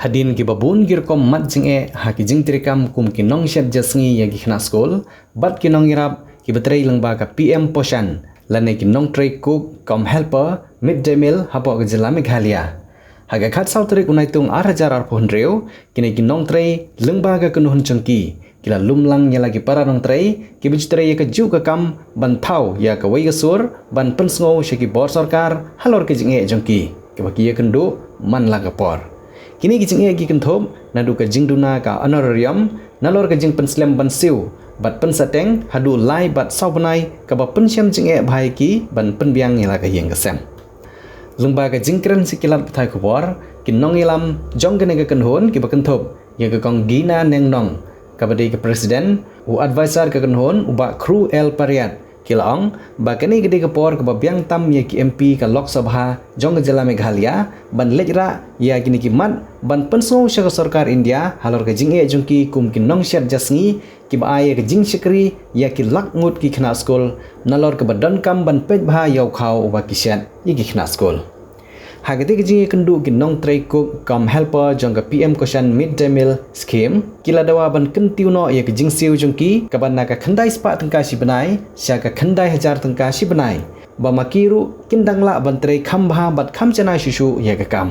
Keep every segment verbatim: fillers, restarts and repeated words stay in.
Hadien kiba bun ki rukom mat jingeh ha ki jingtreikam kum ki nongshet ja sngi ïa ki khynnah skul bad ki nongïarap kiba trei lyngba ka P M Poshan lane ki nongtrei cook cum helper midday meal hapoh ka jylla Meghalaya. Ha ka khatsaw tarik u Naitung ar hajar arphew hynriew, kine ki nongtrei lyngba ka kynhun jong ki ki la lum lang ïa la ki para nongtrei kiba ju trei ïa kajuh ka kam ban thaw ïa kawei ka sur ban pynsngew sha ki bor sorkar halor ka jingeh jong ki kaba ki ïakynduh man la ka por. Kine ki jingeh ki kynthup naduh ka jingduna ka honorarium nalor ka jingpynslem ban siew bad pynsateng haduh lai bad saw bnai kaba pynshem jingeh bha ïa ki ban pynbiang ïa la ka ïing ka sem. Lyngba ka jingkren sha ki lad pathai khubor, ki nongïalam jong kane ka kynhun kiba kynthup ïa ka Kong Gina Nengnong, kaba dei ka president, u advisor ka kynhun u Bah Khru L Pariat, ki la ong ba kane ka dei ka por kaba biang tam ïa ki M P ka Lok Sabha jong ka jylla Meghalaya ban leit rah ïa kine ki mat ban pynsngew sha ka sorkar India halor ka jingeh jong ki kum ki nongshet ja sngi kiba ai ïa ka jingshakri ïa ki lak ngut ki khynnah skul nalor kaba donkam ban peit bha ïa u khaw uba ki shet ïa ki khynnah skul. Ha katei ka jingïakynduh, ki nongtrei cook cum helper jong ka P M Poshan Midday Meal Scheme ki la dawa ban kyntiew noh ïa ka jingsiew jong ki kaba na ka khyndai spah tyngka shi bnai sha ka khyndai hajar tyngka shi bnai, ba ma ki ruh kin dang lah ban trei kham bha bad kham janai shuh shuh ïa ka kam.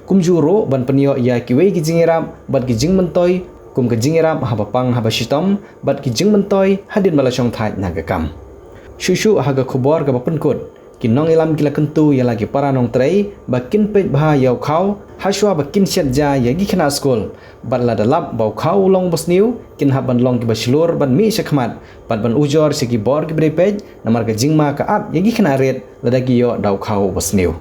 Kumjuh ruh ban pynïoh ïa kiwei ki jingïarap bad ki jingmyntoi kum ka jingïarap haba pang haba shitom bad ki jingmyntoi hadien ba la shongthait na ka kam. Shuh shuh ha ka khubor kaba pynkut, ki nongïalam ki la kyntu ïa la ki para nongtrei ba kin peit bha ïa u khaw hashwa ba kin shet ja ïa ki khynnah skul bad lada lap ba u khaw u long uba sniew, kin hap ban long kiba shlur ban mih sha khmat bad ban ujor sha ki bor kiba dei peit, namar ka jingma ka ap ïa ki khynnah rit lada ki ïoh da u khaw uba sniew.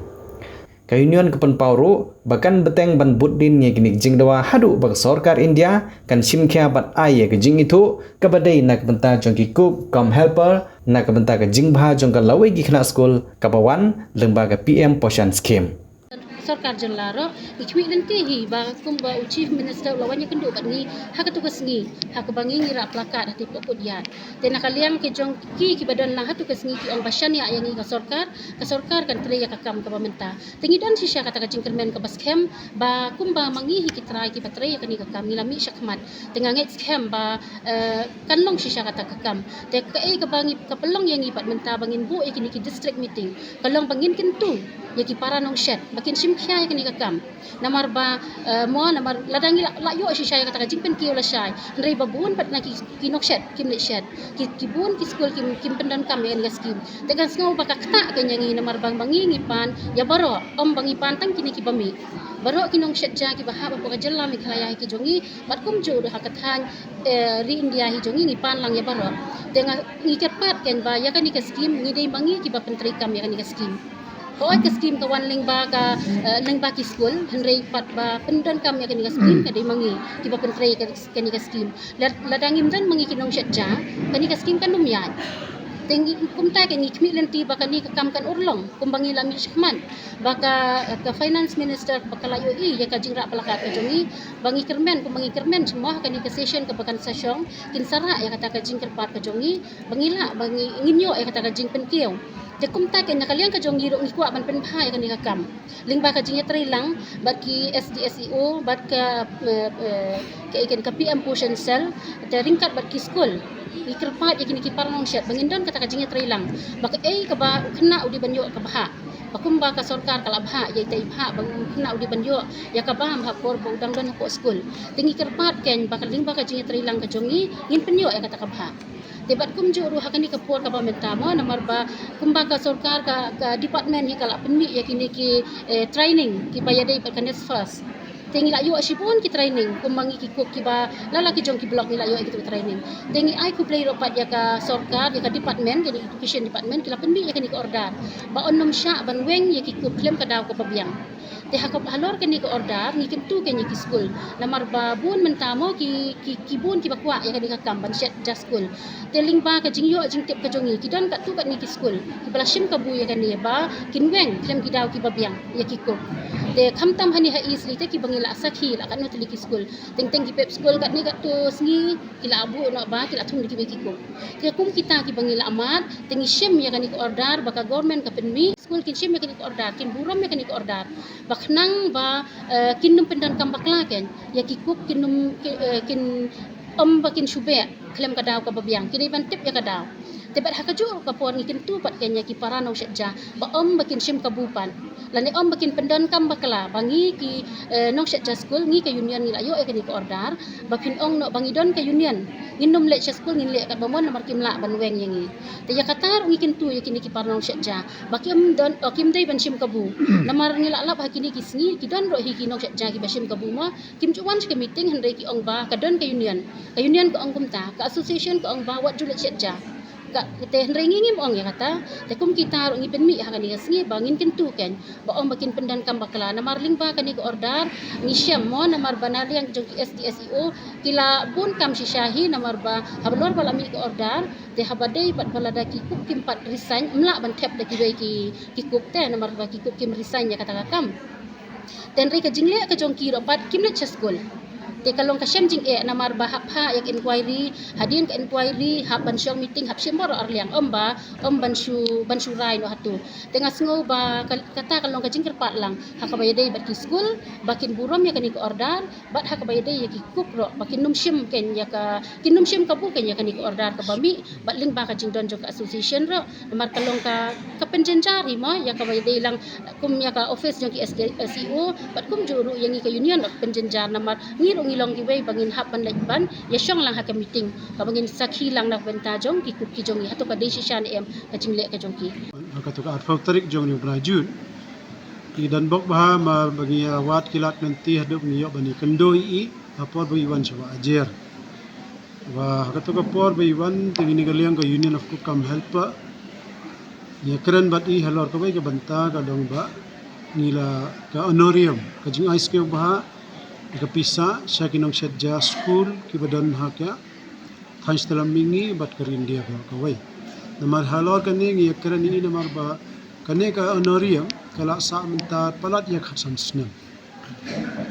Ka union ka pynpaw ruh ba kan bteng ban bud dien ïa kine ki jingdawa haduh ba ka sorkar India kan shim khia bad ai ïa ka jingithuh kaba dei na ka bynta jong ki cook cum helper na ka bynta ka jingbha jong ka lawei ki khynnah skul kaba wan lyngba ka P M Poshan Scheme. Sorkar jylla ruh ngi khmih lynti hi ba kumba u Chief Minister u la wan ïakynduh bad ngi ha katu ka sngi ha kaba ngi ngi rah placard ha Tipokot Ïar. Te na ka liang ki jong ki kiba don lang ha katu ka sngi ki ong ba shaniah ïa ngi ka sorkar, ka sorkar kan trei ïa ka kam kaba mynta. Te ngi don shisha kata ka jingkyrmen kaba skhem ba kumba ma ngi hi ki trai kiba trei ïa kane ka kam ngi la mih shakhmat. Te nga ngeit skhem ba, eh, kan long shisha kata ka kam. Te kaei kaba ngi ka pynlong ïa ngi pat mynta ba ngin buh ïa kine ki district meeting ka long ba ngin kyntu ïa ki para nongshet ba kin shim khia ïa kane ka kam. Namar ba, eh, mo namar lada ngi la, la ïoh shisha ïa kata ka jingpynkiew lashai, hynrei ba bun pat na ki, ki nongshet kim leit shet. Ki, ki bun ki skul kim, kim pyndonkam ïa kane ka skim. Te kan sngew ba ka ktah ka ïa ngi namar ba ma ngi ngi pan ïa baroh, ym ba ngi pan tang kine kiba mih. Baroh ki nongshet ja kiba hap hapoh ka jylla Meghalaya hi ki jong ngi bad kumjuh ruh ha ka thaiñ, eh, ri India hi jong ngi ngi pan lang ïa baroh. Te nga ngi kyrpad kein ba ïa kane ka skim ngi dei ma ngi kiba pyntreikam ïa kane ka skim. Hooid ka skim ka wan lyngba ka, eh, lyngba ki skul, hynrei pat ba pyndonkam ïa kane ka skim ka dei ma ngi kiba pyntrei ïa kane ka skim. Lad-, lada ngim don ma ngi ki nongshet ja, kane ka skim kan ym ïaid. Te ngi kumta kein ngi khmih lynti ba kane ka kam kan urlong kumba ngi la mih shakhmat. Ba ka, ka finance minister ba ka la ïohi ïa ka jingrah placard ka jong ngi, ba ngi kyrmen kumba ngi kyrmen shuh mo ha kane ka session kaba kan sa shong, kin sa rah ïa kata ka jingkyrpad ka jong ngi, ba ngi lah ba ngi, ngin ïoh ïa kata ka jingpynkiew. Te kumta kein na ka liang ka jong ngi ruh ngi kwah ban pynbha ïa kane ka kam lyngba ka jingïatreilang bad ki S D S E O bad ka, eh, eh, ka, ka, ka P M Poshan Cell, te ryngkat bad ki skul. Ngi kyrpad ïa kine ki para nongshet ba ngin don kata ka jingïatreilang ba kaei kaba u khynnah u dei ban ïoh ka bha. Ba kumba ka sorkar ka la bha ïa ita i bha ba u khynnah u dei ban ïoh ïa ka bam ha por ba u dang don hapoh skul. Te ngi kyrpad kein ba ka lyngba ka jingïatreilang ka jong ngi ngin pynïoh ïa kata ka bha. Te bad kumjuh ruh ha kane ka por kaba mynta mo namar ba kumba ka sorkar ka, ka department hi ka la pynmih ïa kine ki, eh, training kiba ïadei bad ka NESFAS. Te ngi la ïoh shibun ki training kumba ngi ki cook kiba la la ki jong ki block ngi la ïoh ïa ki training. Te ngi ai khublei ruh pat ïa ka sorkar, ïa ka department, ïa ka education department ki la pynmih ïa kane ka order ba un nym shah ban weng ïa ki cook khlem ka daw kaba biang. Te ha ka, halor kane ka order ngi kyntu kein ïa ki skul. Namar ba bun mynta mo ki, ki, ki bun kiba kwah ïa kane ka kam ban shet ja skul. Te lyngba ka jingïoh jingtip ka jong ngi ki don katto katne ki skul kiba la shim kabu ïa kane ba kin weng khlem ki daw kiba biang ïa ki cook. Te khamtam hangne ha East Lite kiba ngi la sakhi la katno tylli ki skul. Teng teng ki pep skul katne katto sngi ki la buh noh ba ki la thung da kiwei ki cook. Te kum kita kiba ngi la mad te ngi shim ïa kane ka order ba ka government ka pynmih. Skul kin shim ïa kane ka order, kin burom ïa kane ka order. Ba khnang ba, eh, kin nym pyndonkam bakla kein ïa ki cook, kin nym ki, eh, kin ym ba kin shu beh khlem ka daw kaba biang, kin ïai ban tip ïa ka daw. Te bad ha kajuh ka por ngi kyntu pat kein ïa ki para nongshet ja ba ym ba kin shim kabu pat, lane ym ba kin pyndonkam bakla. Ba ngi ki, eh, nongshet ja skul, ngi ka union ngi la ïoh ïa kane ka order ba phin ong noh ba ngi don ka union, ngin nym leit sha skul, ngin leit katba mon namar kim lah ban weng ïa ngi. Te ïa kata ruh ngi kyntu ïa kine ki para nongshet ja ba kim don, oh, kim dei ban shim kabu. Namar ngi la lap ha kine ki sngi ki don ruh hi ki nongshet ja kiba shim kabu, ma kim ju wan sha ka meeting, hynrei ki ong ba ka don ka union. Ka union ka ong kumta, ka association ka ong ba wat ju leit shet ja. Ka, te hynrei ngi ngim ong ïa kata. Te kum kita ruh ngi pynmih ha kane ka sngi ba ngin kyntu kein ba ym ba kin pyndonkam bakla. Namar lyngba kane ka order ngi shem mo, namar ba na liang jong ki S D S E O ki la bun kam shisha hi, namar ba halor ba la mih ka order, te haba dei bad ba lada ki cook kim pat resign, ym lah ban thep da kiwei ki, ki cook te, namar ba ki cook kim resign ïa kata ka kam. Te hynrei ka jingleh ka jong ki ruh pat, kim leit sha skul. Te ka long ka shem jingeh, namar ba hap phah ïa ka inquiry, hadien ka inquiry hap ban shong meeting, hap shim baroh arliang, ym ba, ym ban shu, ban shu rai noh hato. Te nga sngew ba ka, kata ka long ka jingkyrpad lang ha kaba ïadei bad ki skul ba kin burom ïa kane ka order, bad ha kaba ïadei ïa ki cook ruh ba kin nym shim kein ïa ka, kin nym shim kabu kein ïa kane ka order kaba mih, bad lyngba ka jingdon jong ka association ruh. Namar ka long ka, ka pynjynjar hi mo, ïa kaba ïadei lang kum ïa ka office jong ki S K, eh, C E O, bad kumjuh ruh ïa ngi ka union ruh pynjynjar, namar ngi ruh ngi long kiwei ba ngin hap ban leit ban ïa shong lang ha ka meeting kaba ngin sakhi lang na ka bynta jong ki cook ki jong ngi, hato ka dei shisha ne em ka jingleh ka jong ki. Ha kato ka arphew tarik jong une u bnai June, ngi don bok bha, namar ba ngi ïa wad ki lad kynti haduh ngi ïoh ban ïakynduh ïa i ha por ba i wan sha Wah Ajer. Ba ha kato ka por ba i wan, te ngi na ka liang ka Union of Cook cum Helper ngi ïakren bad i halor kawei ka bynta, ka long ba ngi la, ka honorarium, ka jingai sngewbha, ka pisa sha ki nongshet ja skul kiba don ha ka thaiñ Shtelam Mihngi bad ka Ryndia baroh kawei. Namar halor kane ngi ïakren ïa i namar ba kane ka honorarium ka la sah mynta palat ïa khatsan snem.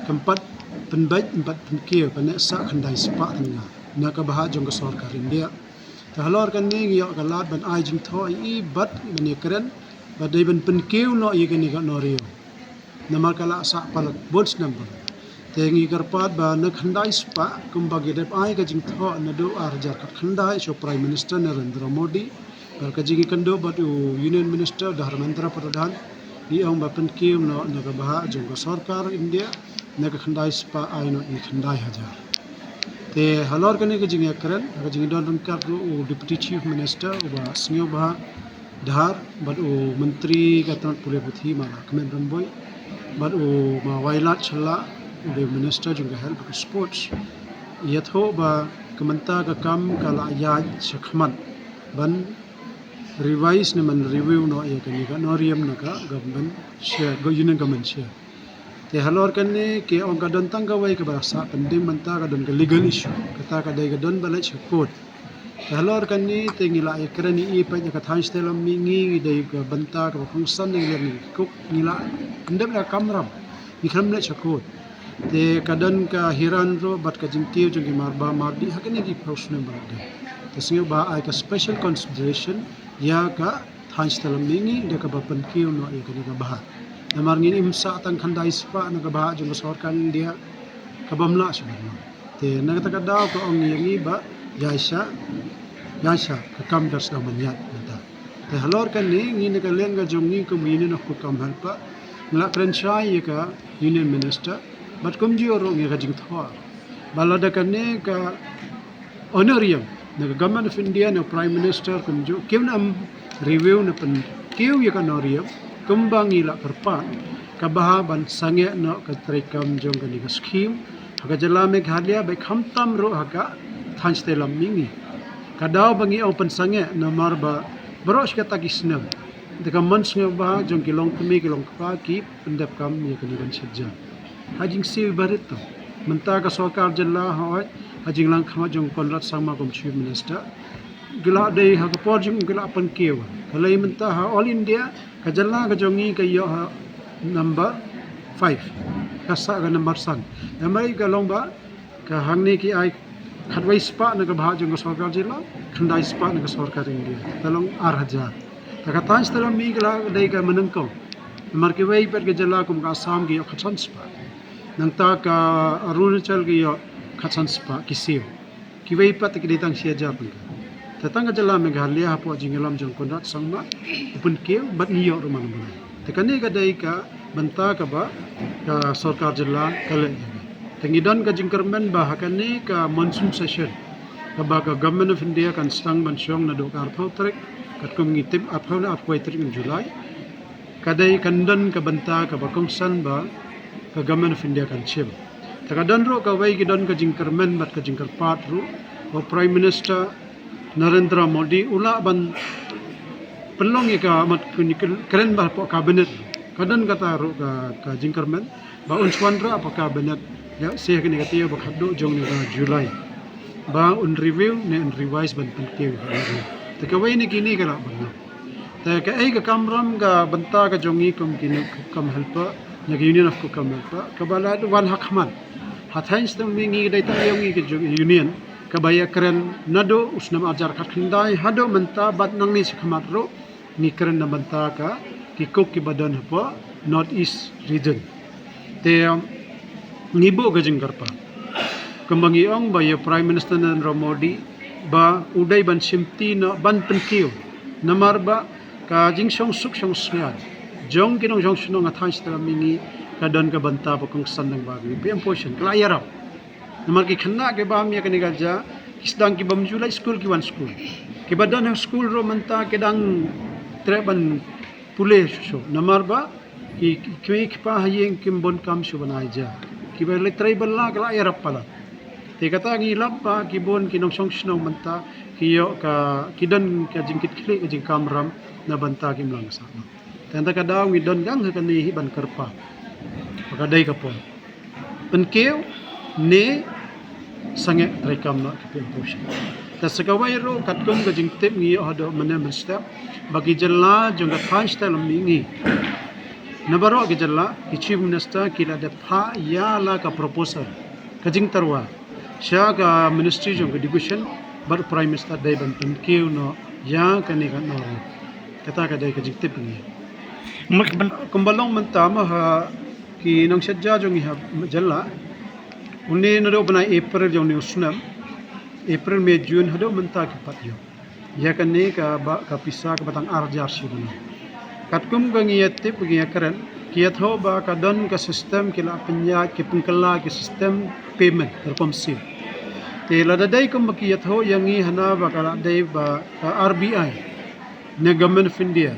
Kam pat pynbeit, kam pat pynkiew, ka neh sah khyndai spah tyngka na ka bhah jong ka sorkar India. Te halor kane ngi ïoh ka lad ban ai jingthoh ïa i bad ban ïakren ba dei ban pynkiew noh ïa kane ka honorarium. Namar ka la sah palat bun snem palat. Te ngi kyrpad ba na khyndai spah, kumba ngi dep ai ka jingthoh naduh ar hajar khatkhyndai sha u Prime Minister Narendra Modi, bad ka jingïakynduh bad u Union Minister Dharmendra Pradhan, i ong ba pynkiew noh na ka bhah jong ka sorkar India na ka khyndai spah ai noh ïa khyndai hajar. Te halor kane ka jingïakren, ka jingdon ryngkat ruh u Deputy Chief Minister uba sngewbha Dhar, bad u Myntri ka tnat pule puthi Mala Kmen Rymbui, bad u Ma Wailadmiki Shylla, u dei Minister jong ka Health bad Sports. Ïathuh ba ka mynta ka kam ka la ïaid shakhmat ban revise ne ban review noh ïa kane ka honorarium na ka government share, ka union government share. Te halor kane ki ong ka don tang kawei kaba sah pending mynta, ka don ka legal issue. Kata ka dei ka don ba leit sha court. Te halor kane te ngi la ïakren ïa i pat ïa ka thaiñ Shtelam Mihngi, ngi dei ka bynta kaba kongsan, ngi la, ngi la pyndep la kamram, ngi khlem leit sha court. Te ka don ka hiran ruh bad ka jingkiew jong ki marbah marbih ha kine ki phew snem ba la dep. Te sngewbha ai ka special consideration ïa ka thaiñ Shtelam Mihngi da kaba pynkiew noh ïa kane ka bhah. Namar ngin im sah tang khyndai spah na ka bhah jong ka sorkar India kaba ym lah shuh ban long. Te na kata ka daw ka ong ïa ngi ba ïaishah, ïaishah, ka kam ka sdang ban ïaid mynta. Te halor kane ngi na ka liang ka jong ngi kum Union of Cook cum Helper ngi la kren shai ïa ka Union Minister bad kumjuh ruh ngi ka jingthoh ba lada kane ka honorarium na ka Government of India ne u Prime Minister kumjuh kim nym review ne pynkiew ïa ka honorarium kumba ngi la kyrpad, ka bha ban sangeh noh ka treikam jong kane ka scheme ha ka jylla Meghalaya bad khamtam ruh ha ka thaiñ Shtelam Mihngi. Ka daw ba ngi ong pynsangeh namar ba baroh shi katta ki snem da ka mon sngewbha jong ki longkmie ki longkpa ki pyndep kam ïa kane ka ban shet ja. Ha jingsiew barit to mynta ka sorkar jylla, hooid, ha jinglang khmat jong Conrad Sangma kum Chief Minister, ki la dei ha ka por jong u ki la pynkiew. Ka lei mynta ha All India ka jylla ka jong ngi ka ïoh ha number five, ka sah ka number san. Namar ka long ba ka hangne ki ai khatwei spah na ka bhah jong ka sorkar jylla, khyndai spah na ka sorkar India. Ka long ar hajar. Te ka thaiñ Shtelam Mihngi ka la dei ka mynnyngkong. Namar kiwei pat ki jylla kum ka Assam ki ïoh khatsan spah. Nangta ka Arunachal ki ïoh khatsan spah ki siew. Kiwei pat ki dei tang shi hajar tyngka. Te tang ka jylla Meghalaya hapoh jingïalam jong Conrad Sangma u pynkiew bad ngi ïoh ruh man u bnai. Te kane ka dei ka bynta kaba ka sorkar jylla ka leh ïa ngi. Te ngi don ka jingkyrmen ba ha kane ka monsoon session kaba ka Government of India kan sdang ban shong naduh ka arphew tarik, katkum ngi tip arphew ne arphew tarik u July. Ka dei kan don ka bynta kaba kongsan ba ka Government of India kan shim. Te ka don ruh kawei ki don ka jingkyrmen bad ka jingkyrpad ruh ba Prime Minister Narendra Modi u lah ban pynlong ïa ka mat kren ba hapoh cabinet. Ka don kata ruh ka, ka jingkyrmen ba un shu wanrah hapoh cabinet ïa seh kane ka taïew ba khatduh jong ne ka July. Ba un review ne un revise ban pynkiew. Te kawei ne kine ka lah ban long. Te kaei ka kamram ka bynta ka jong ngi kum kine ki Cook Kam Helper, ne ka Union of Cook Kam Helper, kaba la wan ha khmat. Ha thaiñ Stem ngi dei tang ïa ngi ka jong union kaba ïakren naduh u snem arhajar khatkhyndai haduh mynta bad nangne shakhmat ruh ngi kren na bynta ka ki Cook kiba don hapoh North East region. Te ngi buh ka jingkyrpad kumba ngi ong ba ïa Prime Minister Narendra Modi ba u dei ban shimti noh ban pynkiew. Namar ba ka jingshongsuk shongsngiat jong ki nongshong shnong ha thaiñ Stem ngi ka don ka bynta ba kongsan dang ba ngi PM Poshan ka la ïarap. Namar ki khynnah kiba ïa kane ka jaka ki sdang ki bym ju leit skul ki wan skul. Kiba don ha skul ruh mynta ki dang treh ban pule shuh shuh. Namar ba ki, ki kmie ki kpa ha ïing kim bun kam shuh ban ai ja. Kiba leit trei bylla ki la ïarap palat. Te kata ngi lap ba ki bun ki nongshong shnong mynta ki ïoh ka, ki don ka jingkitkhlieh ka jingkamram na bynta ki imlang sah. Te hynda ka daw ngi don gang ha kane hi ban kyrpad. Ba ka dei ka por pynkiew ne sangeh treikam noh ki PM Poshan. Te sa kawei ruh katkum ka jingtip ngi ïoh haduh mynne mynstep ba ki jylla jong ka thaiñ Stem ngi na baroh ki jylla ki Chief Minister ki la dep phah ïa la ka proposal ka jingtyrwa sha ka Ministry jong ka Education bad Prime Minister dei ban pynkiew noh ïa kane ka nor. Kata ka dei ka jingtip ngi. Kumba long mynta ma ha ki nongshad ja jong ngi ha jylla. Une naduh bnai April jong une u snem, April, May, June haduh mynta ki pat ïoh ïa kane ka ba, ka pisa kaba tang arhajar shi bnai. Katkum ka ngi ïa tip, ka ngi ïa kren, ki ïathuh ba ka don ka system ki la pynïaid, ki pynkylla ki system payment ka rukom siew. Te lada dei kumba ki ïathuh ïa ngi hana ba ka la dei ba ka RBI ne Government of India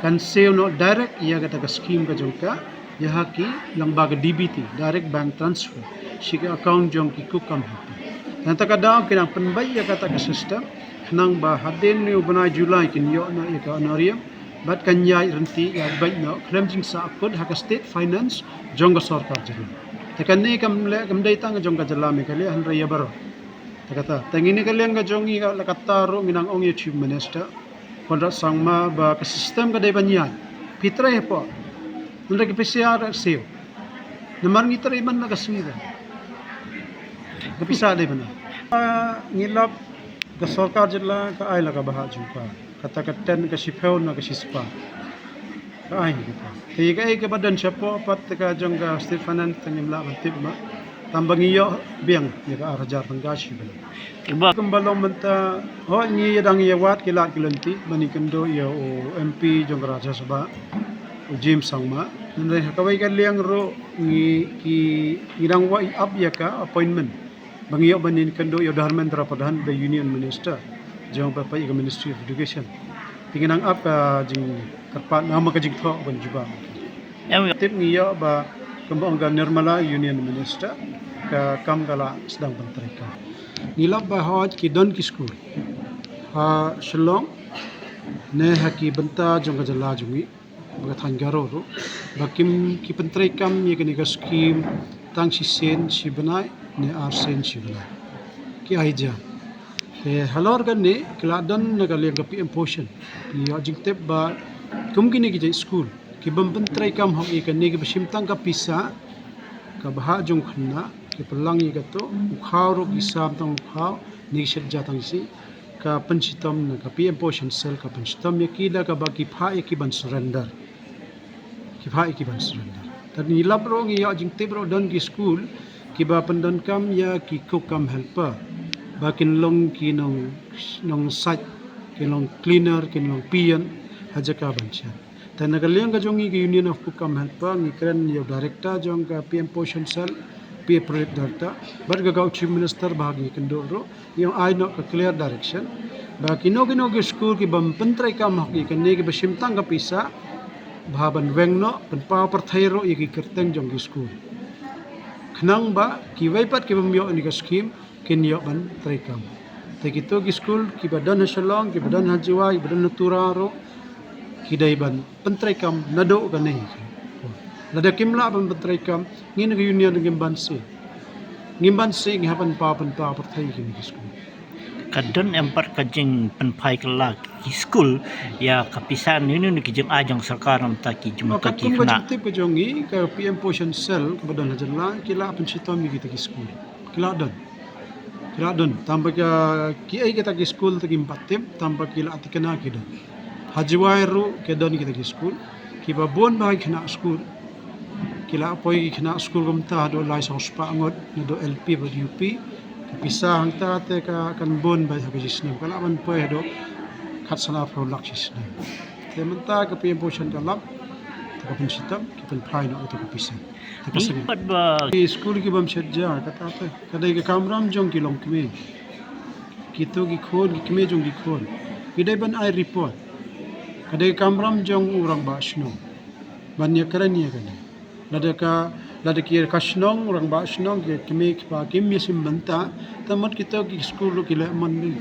kan siew noh direct ïa kata ka scheme ka jong ka ïa ha ki lyngba ka DBT, direct bank transfer, sha ki account jong ki Cook Kam Helper. Nangta ka daw ki nang pynbeit ïa kata ka system khnang ba hadien une u bnai July kin ïoh noh ïa ka honorarium bad kan ïaid ryntih ïaid beit noh khlem jingsahkut ha ka state finance jong ka sorkar jylla. Te kane kam leh, kam dei tang jong ka jylla Meghalaya, hynrei ïa baroh. Te kata, te ngi ne ka liang ka jong ngi, la katta ruh ngi nang ong ïa Chief Minister Conrad Sangma ba ka system ka dei ban ïaid. Phi trei hapoh, hynrei ka pisa ruh siew. Namar ngi trei man la ka sngi ka, ka pisa dei ban ai. Ah, ngi lap ka sorkar jylla ka ai la ka bhah jong ka. Kata ka ten, ka shiphew na ka shispah. Ka ai kata. Te ïa kaei kaba don shapoh pat ka jong ka state finance te ngim lah ban tip ma. Tang ba ngi ïoh biang ïa ka arhajar tyngka shi bnai. Kumba long mynta, hooid, ngi ïa dang ïa wad ki lad ki lynti ban ïakynduh ïa u MP jong ka Rajya Sabha, u James Sangma. Hynrei ha kawei ka liang ruh ngi, ki, ngi dang wad ap ïa ka appointment ba ngi ïoh ban ïakynduh ïa u Dharmendra Pradhan, ba Union Minister jong ba peit ïa ka Ministry of Education. Te ngi nang ap ka jingkyrpad namar ka jingthoh ban jubab. Tip ngi ïoh ba kumba ong ka Nirmala, Union Minister, ka kam ka la sdang ban treikam. Ngi lap ba hooid ki don ki skul ha Shillong ne ha ki bynta jong ka jylla jong ngi, ba ka thaiñ Garo ruh, ba kim, ki pyntreikam ïa kane ka skim tang shisien shi bnai ne arsien shi bnai. Ki ai ja. Te halor kane ki la don na ka liang ka PM Poshan. Ngi ïoh jingtip ba kum kine ki jait skul ki bym pyntreikam hok ïa kane, kiba shim tang ka pisa, ka bhah jong khynnah, ki pynlang ïa kato, u khaw ruh ki sam tang u khaw, ne ki shet ja tang shi, ka pynshitom na ka PM Poshan Cell ka pynshitom ïa ki da kaba ki phah ïa ki ban surrender. Ki phah ïa ki ban surrender. Tad ngi lap ruh, ngi ïoh jingtip ruh don ki skul kiba pyndonkam ïa ki cook cum helper ba kin long ki nong, nongsait, kin long cleaner, kin long peon ha jaka ban shet. Te na ka liang ka jong ngi ka Union of Cook cum Helper, ngi kren ïa u director jong ka P M Poshan Cell, P A Project Director, bad ka, ka Chief Minister ba ngi kynduh ruh, ïa ai noh ka clear direction ba kino kino ki skul ki bym pyntreikam hok ïa kane, kiba shim tang ka pisa, ba ban weng noh, pynpaw pyrthei ruh ïa ki kyrteng jong ki skul. Khnang ba kiwei pat ki bym ïoh ïa ka skim kin ïoh ban treikam. Te kito ki skul kiba don ha Shillong, kiba don ha Jowai, kiba don ha Tura ruh, ki dei ban pyntreikam naduh kane. Lada kim lah ban pyntreikam, ngi na ka union ngim banse. Ngim banse, ngi hap ban paw, pynpaw pyrthei ïa kine ki skul. Ka don em pat ka jingpynphai kylla ki skul ïa ka pisa ne ne ki jingai jong sorkar, namar ki jong ka, katkum ka jingtip ka jong ngi, ka P M Poshan Cell kaba don ha jylla ki la pynshitom ïa kita ki skul. Ki la don. Ki la don. Tang ba ka, kiei kita ki skul te kim pat tip, tang ba ki la tikna ki don. Ha Jowai ruh ki don kita ki skul. Kiba bun bha ki khynnah skul, ki la poi ki khynnah skul kumta haduh lai saw spah ngut, naduh L P bad U P. Ka pisa hangta te ka kan bun bha ha ka shisnem, ka lah ban poi haduh khatsan arphew lak shisnem. Te mynta ka P M Poshan ka lap, te ka pynshitom, ki pynphai noh ïa ka pisa. Te ka seng pat ba ki skul ki bym shet ja, kata te ka dei ka kamram jong ki longkmie. Kito ki khun, ki kmie jong ki khun, ki dei ban ai report. Ka dei ka kamram jong u rangbah shnong ban ïakren ïa kane. Lada ka, lada ki ka shnong, rangbah shnong, ki kmie ki kpa kim ïashim bynta, te mut kito ki skul ruh ki leh mon ne.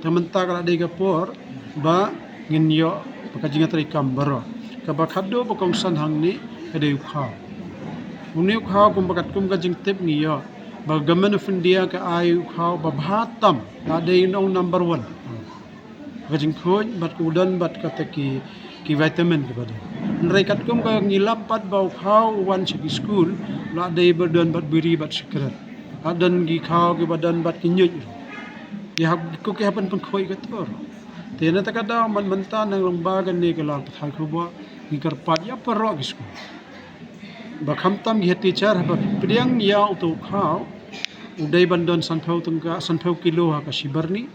Te mynta ka la dei ka por ba ngin ïoh ba ka jingtreikam baroh. Kaba khadduh ba kongsan hangne ka dei u khaw. Une u khaw kumba katkum ka jingtip ngi ïoh ba Government of India ka ai u khaw ba bha tam, la dei nong number one. Ka jingkhuid bad ka u don bad kata ki, ki vitamin kiba don. Hynrei katkum ka ngi lap pat ba u khaw u wan sha ki skul, la dei ba don bad biri bad sikret. La don ki khaw kiba don bad ki ñiuid ruh. Ki hap, ko ki hap ban pynkhuid kato ruh. Te na kata ka daw man mynta nang lyngba kane ka lad pathai khubor ngi kyrpad ïa baroh ki skul ba khamtam ki head teacher haba pdiang ïa uto u khaw, u dei ban don sanphew tyngka, sanphew kilo ha ka shi byrni.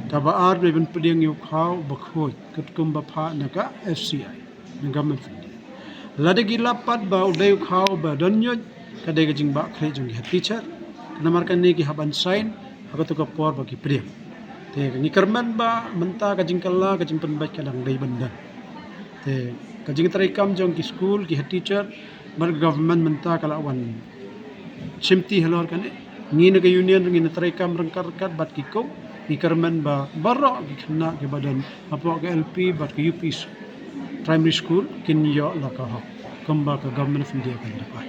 Kaba ar, dei ban pdiang ïa u khaw ba khuid katkum ba phah na ka F C I, na Government of India. Lada ki lap pat ba u dei u khaw ba don ñiuid, ka dei ka jingbakla jong ki head teacher. Namar kane ki hap ban sign ha kato ka por ba ki pdiang. Te ka ngi kyrmen ba mynta ka jingkylla, ka jingpynbeit ka dang dei ban don. Te ka jingtreikam jong ki skul, ki head teacher bad ka government mynta ka la wan shimti halor kane. Ngi na ka union ngin treikam ryngkat ryngkat bad ki cook, ngi kyrmen ba baroh ki khynnah kiba don hapoh ka L P bad ka U P primary school kin ïoh la ka hok kumba ka Government of India kan da ai.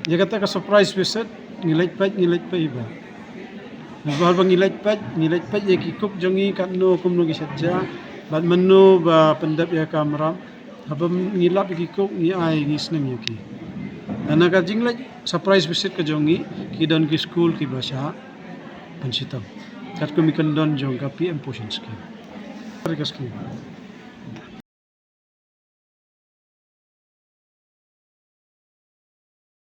Ïa kata ka surprise visit ngi leit peit, ngi leit peit ba, namar ba ngi leit peit, ngi leit peit ïa ki cook jong ngi katno kumno ki shet ja bad mano ba pyndep ïa ka kamram. Haba ngi lap ïa ki cook, ngi ai, ngi sneng ïa ki. Na ka jingleit surprise visit ka jong ngi, ki don ki skul kiba shah pynshitom, katkum ki kyndon jong ka P M Poshan Scheme. Ka scheme.